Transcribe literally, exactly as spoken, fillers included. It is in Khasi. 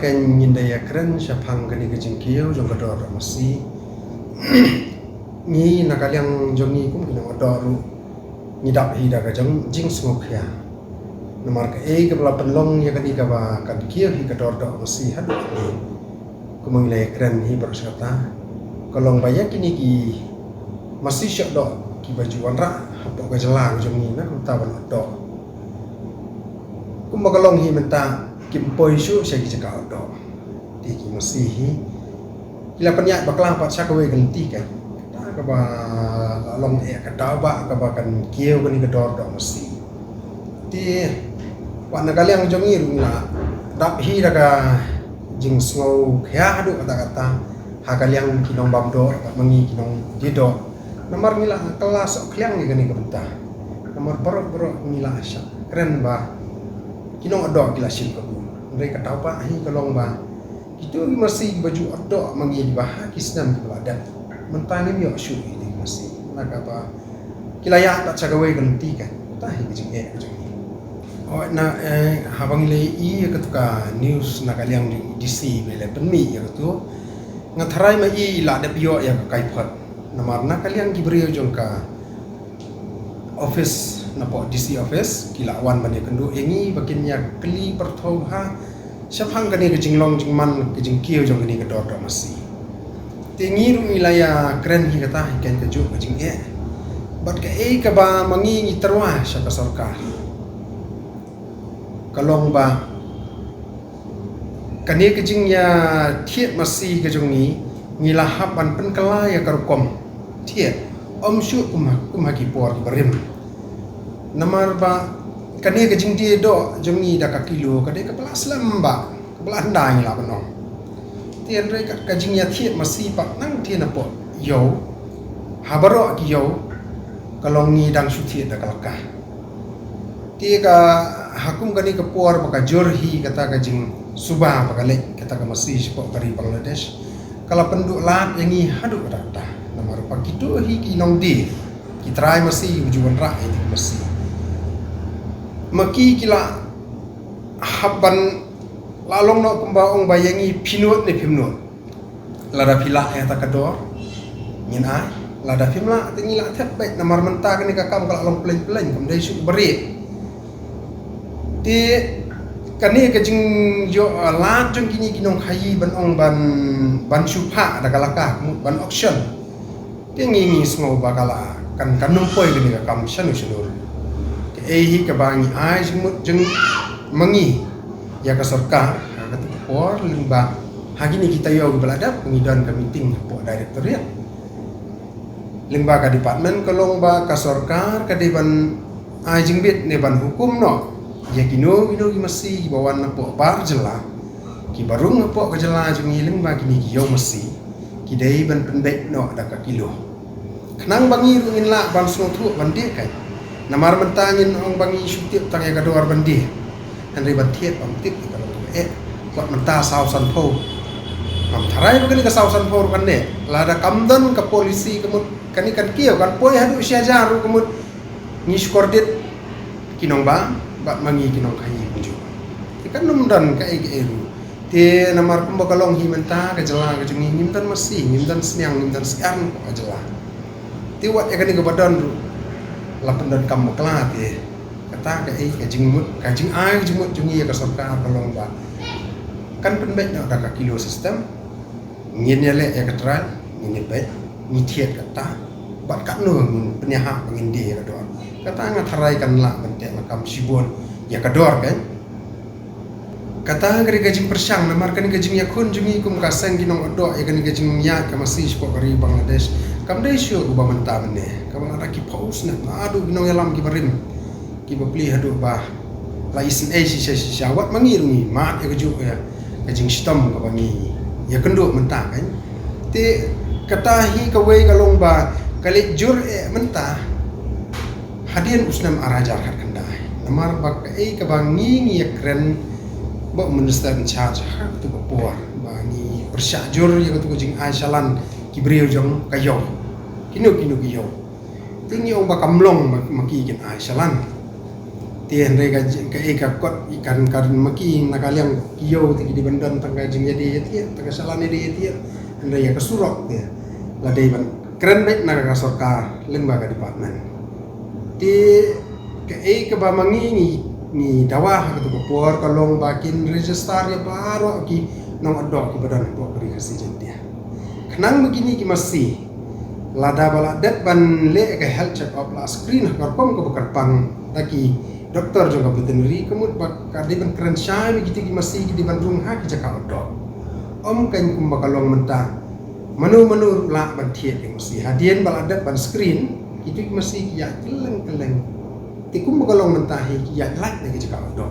Ngin da ïa kren shaphang kane ka jingkiew jong ka dor doh masi. Ngi na ka liang jong ngi kum ki nongdoh ruh ngi dap hi da ka jong jingsngewkhia. Namar kaei kaba la pynlong ïa kane kaba kan kiew hi ka dor doh masi haduh kane. Kumba ngi la ïa kren hi baroh shi katta, ka long ba ïa kine ki masi shoh doh kiba ju wanrah hapoh ka jylla ka jong ngi na ka bynta ban ot doh. Kumba ka long hi mynta kim poi shuh sha ki jaka ot doh. Te ki masi hi ki la pynïaid bakla pat sha kawei ka lynti, kata kaba la long eh ka daw ba kaba kan kiew kane ka dor doh masi. Te wat na ka liang jong ngi ruh ngi la dap hi da ka jingsngewkhia haduh katta katta ha ka liang ki nongbam doh bad ma ngi ki nongdie doh. Namar ngi la kylla sohkhliang ïa kane ka bynta. Namar baroh baroh ngi la shah kren ba ki nongdoh ki la shim kabu. Hynrei ka daw ba hi ka long ba kito ki masi kiba ju ot doh ma ngi kiba ha ki snem kiba la dep, mynta ngim ïoh shuh ïa kito ki masi. Na kaba ki la ïaid pat sha kawei ka lynti, kata hi ka jingeh ka jong ngi. Hooid, na, eh, haba ngi la ïohi ïa kato ka news na ka liang jong i D C ba i la pynmih ïa kato, nga tharai ma i i la dep ïoh ïa ka kaiphod. Namar na ka liang ki briew jong ka office, napoh D C office, ki la wan ban ïakynduh ïa ngi ba kin ïa kylli pyrthuh ha shaphang kane ka jinglong jingman ka jingkiew jong kane ka dor doh masi. Te ngi ruh ngi la ïa kren hi kata hi, kan ka juh ka jingeh. Bad kaei kaba ma ngi ngi tyrwa sha ka sorkar, ka long ba kane ka jingïathied masi ka jong ngi, ngi la hap ban pynkylla ïa ka rukom thied, ym shuh kum ha, kum ha ki por kiba rim. Namar ba kane ka jingdie doh jong ngi da ka kilo ka dei kaba la slem bha, kaba la hynda ngi lah ban ong. Te hynrei ka, ka jingïathied masi pat nangtei napoh ïew, ha baroh ki ïew, ka long ngi dang shu thied da ka laka. Te ka, ha kum kane ka por ba ka jur hi kata ka jingsuba ba ka leit kata ka masi shapoh ka ri Bangladesh, ka la pynduh lad ïa ngi haduh katta katta. Namar ba kito hi ki nongdie, ki trai masi, ki ju wanrah ïa kito ki masi. Ma ki ki la hap ban la long noh kumba ong ba ïa ngi phi nud ne phim nud. Lada phi lah ïa kata ka dor, ngin ai. Lada phim lah, te ngi la thep beit, namar mynta kane ka kam ka la long plein plein, kam dei shuh barieh. Te kane ka jingïoh, ah, lad jong kine ki nongkhaïi ban ong ban, ban shu phah da ka laka, ka mut ban auction, te ngi, ngi sngew ba ka la, kan, kan ym poi kane ka kam shano shano. Kaei hi kaba ngi ai jingmut jong ma ngi ïa ka sorkar ha kato ka por, lyngba ha kine kita ïew kiba la dep ngi don ka meeting hapoh directorate. Lyngba ka department ka long ba ka sorkar ka dei ban ai jingbit ne ban hukum noh ïa kino kino ki masi kiba wan napoh bar jylla, kiba rung hapoh ka jylla jong ngi, lyngba kine ki ïew masi, ki dei ban pynbeit noh da ka kilo. Khnang ba ngi ruh ngin lah ban sngewthuh ban die, kan. Namar mynta ngin ong ba ngi shu tip tang ïa ka dor ban die, hynrei ban thied bym tip ïa ka dor. Eh, wat mynta saw sanphew. Ngam tharai ba kane ka saw sanphew ruh kan dei. Lada kam don ka policy ka mut kane kan kiew, kan poi haduh shi hajar ruh ka mut, ngi shu kordit ki nongbam bad ma ngi ki nongkhaïi kumjuh. Te kan ym don kaei kaei ruh. Te namar kumba ka long hi mynta ka jylla ka jong ngi, ngim don masi, ngim don sniang, ngim don syiar napoh ka jylla. Te wat ïa kane kaba don ruh la pyndonkam bakla. Te kata kaei ka jingmut, ka jingai ka jingmut jong ngi ïa ka sorkar ka long ba kan pynbeit noh da ka kilo system. Ngin ïaleh ïa ka trial, ngin ïa peit, ngi thied kata, bad katno ngin pynïahap ba ngin die ïa ka dor. Kata nga tharai kan lah ban teh lakam shibun ïa ka dor, kan. Kata ka dei ka jingpyrshang, namar kane ka jingïakhun jong ngi kum ka seng ki nongdoh ïa kane ka jingïaid ka masi shapoh ka ri Bangladesh, kam dei shuh kaba mynta mynne, kaba la da ki phew snem, naduh ki nongïalam kiba rim, kiba plie haduh ba la isynei shisha shisha. Wat ma ngi ruh ngi mad ïa kajuh ïa ka jingshitom kaba ngi ïakynduh mynta, kan. Te kata hi kawei ka long ba ka leit jur eh mynta hadien u snem ar hajar khatkhyndai. Namar ba kaei kaba ngi ngi ïakren bad u minister in charge ha kato ka por, ba ngi pyrshah jur ïa kato ka jingai shalan ki briew jong ka ïew, kino kino ki ïew. Te ngi ong ba kam long ma, ma ki kin ai shalan. Te hynrei ka, ka, eh, ka kot i kan, kan maki na ka liang ki ïoh te ki dei ban don tang ka jingïadei ïa te, tang ka shalan ïadei ïa te. Hynrei ïa ka surok te la dei ban kren beit na ka sorkar lyngba ka department. Te kaei kaba ma ngi ngi, ngi dawa ha katu ka por ka long ba kin register ïa baroh ki nongdoh kiba don hapoh ka Ri Khasi Jaiñtia. Khnang ba kine ki masi lada ba la dep ban leh ka health check up, la screen ha ka rukom kaba kyrpang da ki doktor jong ka veterinary, ka mut ba ka dei ban kren shai ba kito ki masi ki dei ban rung ha ki jaka doh. Ym kan kumba ka long mynta, mano mano ruh lah ban thied ïa ka masi. Hadien ba la dep ban screen, kito ki masi ki ïaid kylleng kylleng. Te kumba ka long mynta hi ki ïaid lait na ki jaka doh.